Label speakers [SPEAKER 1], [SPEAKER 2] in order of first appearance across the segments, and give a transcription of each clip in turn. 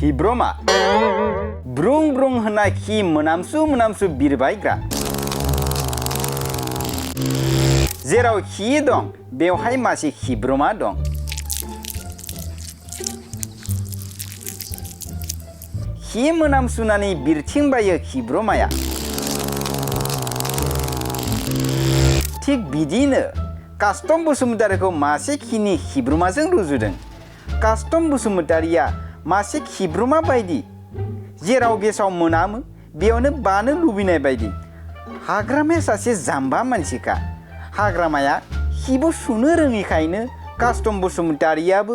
[SPEAKER 1] हिब्रमा ब्रुं ब्रुं होनना खि मोनामसु बिरबायग्रा जेराव खि दं बेवहाय मासे हिब्रमा दं खि मोनामसुनानै बिरथिंबायो हिब्रमाया थिग बिदिनो कास्टम बसुमतारीखौ मासे खिनि हिब्रमाजों रुजुदों कास्टम बसुमतारीया मासे हिब्रमा बायदि जेराव गेसाव मोनामो बेयावनो बानो लुबैनाय बायदि हाग्रामाया सासे जाम्बा मानसिखा हाग्रामाया हिबो सुनो रोङिखायनो कास्टम बसुमतारीयाबो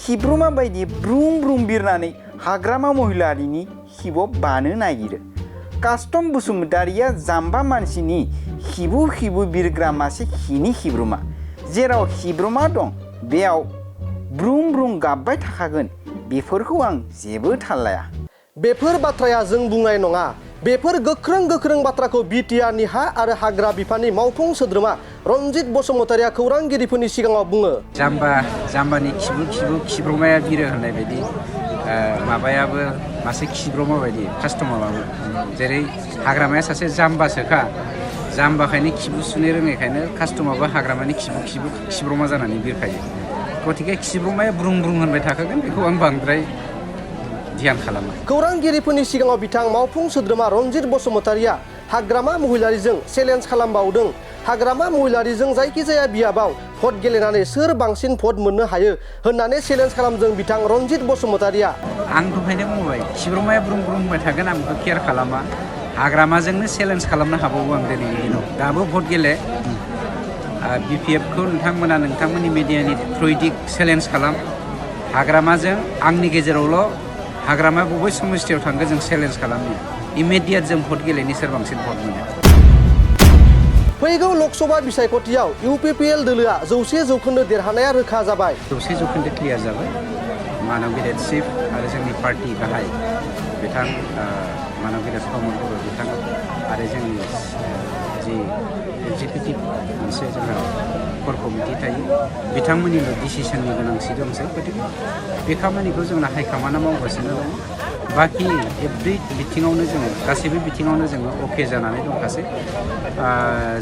[SPEAKER 1] हिब्रमा बायदि ब्रुं ब्रुं बिरनानै हाग्रामा महिलारिनि हिबाव बानो नागिरो कास्टम बसुमतारीया जाम्बा मानसिनि हिबु बिरग्रा मासे हिनि हिब्रमा जेराव हिब्रमा दं बेयाव ब्रुं ब्रुं गाबबाय थाखागोन बेफोरखौ आं जेबो थाल लाया
[SPEAKER 2] बेफोर बाथ्राया जों बुंनाय नङा बेफोर गोख्रों बाथ्राखौ बिटिआरनि हा आरो हाग्रा बिफाननि मावफुं सोद्रोमा रनजित बसुमतारीया खौरांगिरिफोरनि सिगाङाव बुङो
[SPEAKER 3] जाम्बानि खिब्रमाया बिरो होननाय बायदि माबायाबो मासे खिब्रमा बायदि कास्टमाराबो जेरै हाग्रामाया सासे जाम्बासोखा जाम्बाखायनो खिबु सुनो रोङैखायनो कास्टमारबो हाग्रामानि खिब्रमा जानानै बिरखायो गथिखे खिब्रमाया ब्रुं होनबाय थाखागोन बेखौ आं बांद्राय ध्यान खालामा
[SPEAKER 2] खौरांगिरिफोरनि सिगाङाव बिथां मावफुं सोद्रोमा रनजित बसुमतारीया हाग्रामा महिलारिजों चेलेन्ज खालामबावदों हाग्रामा महिलारिजों जायखिजाया बियाबाव भट गेलेनानै सोर बांसिन भट मोननो हायो होननानै चेलेन्ज खालामदों बिथां रनजित बसुमतारीया
[SPEAKER 3] आं दहायनो बुंबाय खिब्रमाया ब्रुं होनबाय थागोन आं बेखौ केयार खालामा हाग्रामाजोंनो चेलेन्ज खालामनो हाबावो आं दिनैनि दिनाव दाबो भट गेले बिपिएफखौ नोंथांमोननि मिडियानि थ्रुयै चेलेन्ज खालाम हाग्रामाजों आंनि गेजेरावल' हाग्रामा बबे समस्थियाव थांगोन जों चेलेन्ज खालामनो इमिडियेट जों भट गेलेनि सोर बांसिन भट मोनो
[SPEAKER 2] फैगौ लकसभा बिसायख'थियाव इउपिपिएल दोलोआ 100% देरहानाया रोखा जाबाय
[SPEAKER 3] 100% क्लियार जाबाय मानव गिदिर चिफ आरो जोंनि पार्टी गाहाय बिथां मानव गिदिर प्रमद बर' बिथां आरो जोंनि जि एक्जिकिउटिभ मोनसे जोंहा कोर कमिटि थायो बिथांमोननिल' डिसिसननि गोनांथि दंसै गथिखे बे खामानिखौ जोंना हाइकमान्डआ मावगासिनो दं बाखि एभ्रि बिथिङावनो जोङो गासैबो बिथिङावनो जोङो अके जानानै दंखासै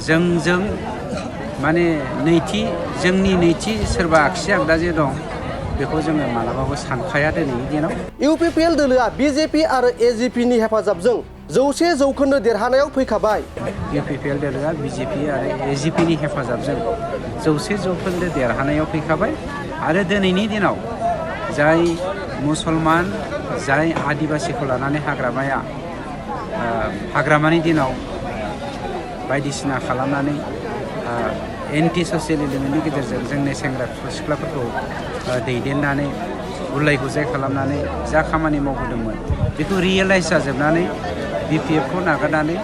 [SPEAKER 3] जोंजों माने जोंनि नैथि सोरबा आगसि आगदा जे दं बेखौ जोङो मालाबाबो सानखाया दिनैनि दिनाव
[SPEAKER 2] इउपिपिएल दोलोआ बिजेपि आरो एजिपिनि हेफाजाबजों 100% देरहानायाव फैखाबाय
[SPEAKER 3] इउपिपिएल दोलोआ बिजेपि आरो एजिपिनि हेफाजाबजों 100% देरहानायाव फैखाबाय आरो दिनैनि दिनाव जाय मुसलमान जाय आदिबासिखौ लानानै हाग्रामानि दिनाव बायदिसिना खालामनानै एन्टि ससियेल एलिमेन्टनि गेजेरजों जोंनि सेंग्रा सिख्लाफोरखौ दैदेननानै गुलाय गुजाय खालामनानै जा खामानि मावबोदोंमोन बेखौ रियेलाइज जाजोबनानै बिपिएफखौ नागारनानै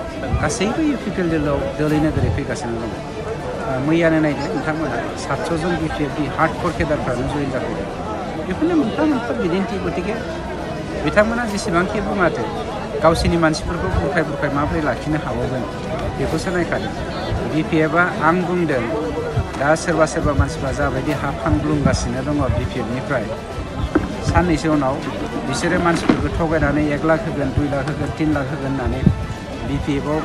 [SPEAKER 3] गासैबो इउपिपिएल दोलैनो फैगासिनो दं मैयानो नायदों नोंथांमोना 700 जन बिपिएफनि हार्डक'र केडारफ्रानो जइन जाफैदों बेफोरनो मोनफा बिदिन्थि गथिखे बिथांमोना जेसेबांखि बुङाथों गावसोरनि मानसिफोरखौ बुरखाय माबोरै लाखिनो हाबावगोन बेखौसो नायखादों बिपिएफआ आं बुंदों दा सोरबा मानसिफ्रा जाबायदि हाबखांग्लुंगासिनो दङ बिपिएफनिफ्राय साननैसो उनाव बिसोरो मानसिफोरखौ थगायनानै 1 लाख होगोन 2 लाख होगोन 3 लाख होगोन होननानै बिपिएफआव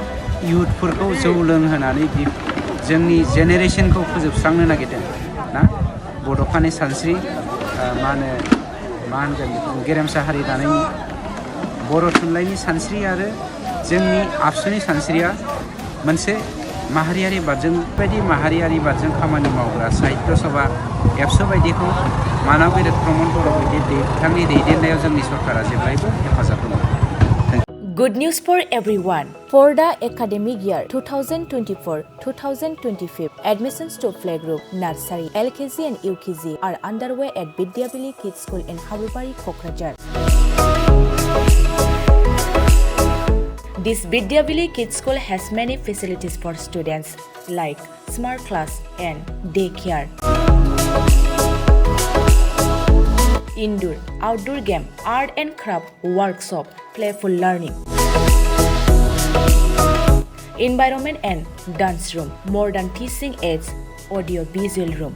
[SPEAKER 3] इयुथफोरखौ जौ लोंहोनानै जोंनि जेनेरेसनखौ फोजोबस्रांनो नागिरदों ना बड'फानि सानस्रि मा होनगोन गेरेमसा हारि दानायनि बर' थुनलाइनि सानस्रि आरो जोंनि आबसुनि सानस्रिया मोनसे माहारियारि बादजों खामानि मावग्रा साहित्य सभा एबसु बायदिखौ मानव गिदिर प्रमद बर' बिथांनि दैदेननायाव जोंनि सरकारा जेब्लायबो हेफाजाब होदों
[SPEAKER 4] Good news for everyone. For the academic year 2024-2025, admissions to playgroup, nursery, LKG and UKG are underway at Vidyavili Kids School in Habubari, Kokrajhar. This Vidyavili Kids School has many facilities for students like smart class and daycare. Indoor, outdoor game, art and craft workshop, playful learning, environment and dance room, modern teaching aids, audio visual room.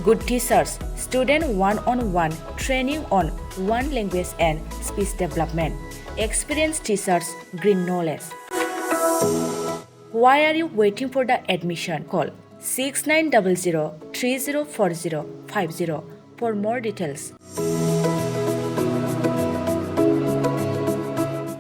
[SPEAKER 4] Good teachers, student one-on-one training on one language and speech development. Experienced teachers, green knowledge. Why are you waiting for the admission? Call 6900 304050 for more details.